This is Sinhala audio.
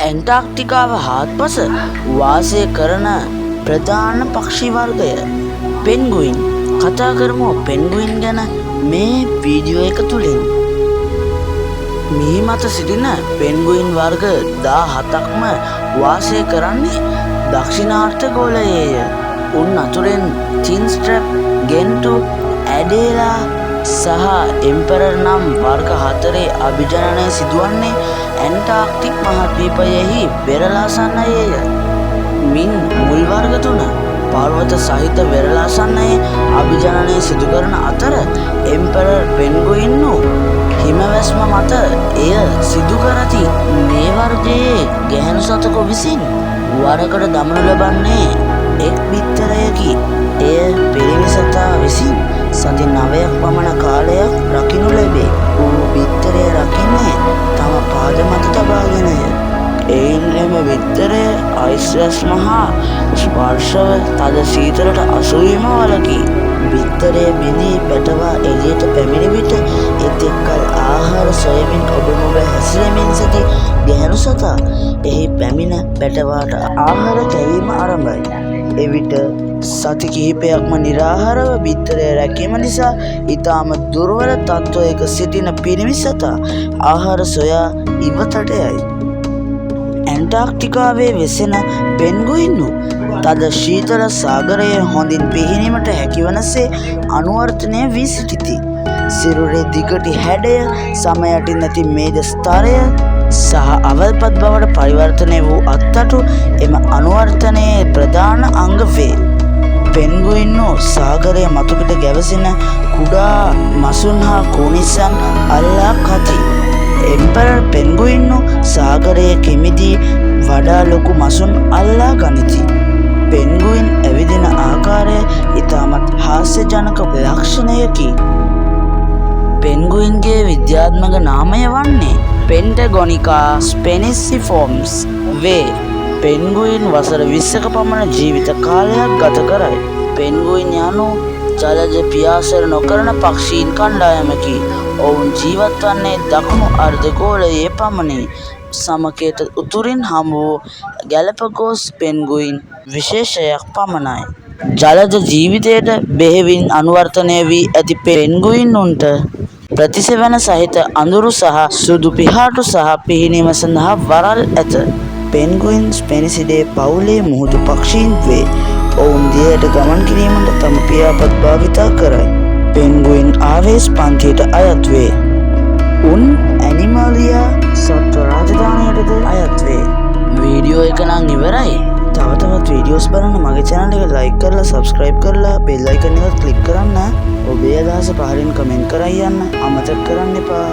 ඇන්ටාර්ක්ටිකාව හාත්පස වාසය කරන ප්‍රධාන පක්ෂි වර්ගය පෙන්ගුයින්. කතා කරමු පෙන්ගුයින් ගැන මේ වීඩියෝ එක තුලින්. මිහි මත සිටින පෙන්ගුයින් වර්ග 17ක්ම වාසය කරන්නේ දක්ෂිණාර්ථ ගෝලයේය. උන් අතුරෙන් චින්ස්ට්‍රැප්, ගෙන්ටු, ඇඩේලා සහ එම්පරර් නම් වර්ග හතරේ අභිජනනය සිදුවන්නේ ඇන්ටාර්ක්ටික් මහද්වීපයෙහි වෙරළාසන්නයේය. මින් මුල් වර්ග තුන පර්වත සහිත වෙරළාසන්නයේ අභිජනනය සිදු කරන අතර, එම්පරර් පෙන්ගුයින්නු හිමවැස්ම මත එය සිදු කරති. මේ වර්ගයේ ගැහැණු සතකු විසින් වරකට දමනු ලබන්නේ එක් බිත්තරයකි. එය පිරිමි සතා විසින් සති 9ක් පමණ කාලයක් රකිනු ලැබේ. ඌ බිත්තරය රකින්නේ තම පාද මත තබාගෙනය. එයින් එම බිත්තරය අයිස් වැස්ම හා ස්පර්ශව තද සීතලට අසුවීම වළකී. බිත්තරය බිඳී පැටවා එළියට පැමිණි විට, එතෙක් කල් ආහාර සොයමින් ඔබ මොබ හැසිරෙමින් සිටි ගැහැණු සතා එහි පැමිණ පැටවාට ආහාර කැවීම අරඹයි. එවිට සති කිහිපයක්ම නිරාහාරව බිත්තරය රැකීම නිසා ඉතාම දුර්වල තත්ත්වයක සිටින පිරිමි සතා ආහාර සොයා ඉවතට යයි. ඇන්ටාර්ක්ටිකාවේ වෙසෙන පෙන්ගුයින්නු තද ශීතල සාගරයේ හොඳින් පිහිනීමට හැකිවන සේ අනුවර්තනය වී සිටිති. සිරුරේ දිගටි හැඩය, සම යටින් ඇති මේද ස්තරය සහ අවල්පත් බවට පරිවර්තනය වූ අත්තටු එම අනුවර්තනයේ ප්‍රධාන අංග වේ. පෙන්ගුයින්නු සාගරය මතුපිට ගැවසෙන කුඩා මසුන් හා කූනිස්සන් අල්ලා කති. එම්පරර් පෙන්ගුයින්නු සාගරයේ කෙමිදී වඩා ලොකු මසුන් අල්ලා ගනිති. පෙන්ගුයින් ඇවිදින ආකාරය ඉතාමත් හාස්‍යජනක ලක්ෂණයකි. පෙන්ගුයින්ගේ විද්‍යාත්මක නාමය වන්නේ පෙන්ටගොනිකා ස්පෙනිසිෆෝම්ස් වේ. පෙන්ගුයින් වසර 20ක පමණ ජීවිත කාලයක් ගත කරයි. පෙන්ගුයින් යනු ජලජ පියාසර නොකරන පක්ෂීන් කණ්ඩායමකි. ඔවුන් ජීවත් වන්නේ දකුණු අර්ධගෝලයේ පමණි. සමකයට උතුරින් හමු වූ ගැලපගෝස් පෙන්ගුයින් විශේෂයක් පමණයි. ජලජ ජීවිතයට බෙහෙවින් අනුවර්තනය වී ඇති පෙන්ගුයිනුන්ට ප්‍රතිසෙවණ සහිත අඳුරු සහ සුදු පිහාටු සහ පිහිනීම සඳහා වරල් ඇත. පෙන්ගුයින් ස්පෙනිසිඩේ පවුලේ මුහුදු පක්ෂීන් වේ. ඔවුන් දියයට ගමන් කිරීමට තම පියාපත් භාවිතා කරයි. පෙන්ගුයින් ආවේස් පන්තියට අයත් වේ. උන් ඇනිමලියා සත්ව රාජධානියටද අයත් වේ. වීඩියෝ එක නම් ඉවරයි. තව තවත් වීඩියෝස් බලන්න මගේ channel එක like කරලා, subscribe කරලා, bell icon එකත් click කරන්න. ඔබේ අදහස පහලින් කමෙන්ට් කරන් යන්න අමතක කරන්න එපා.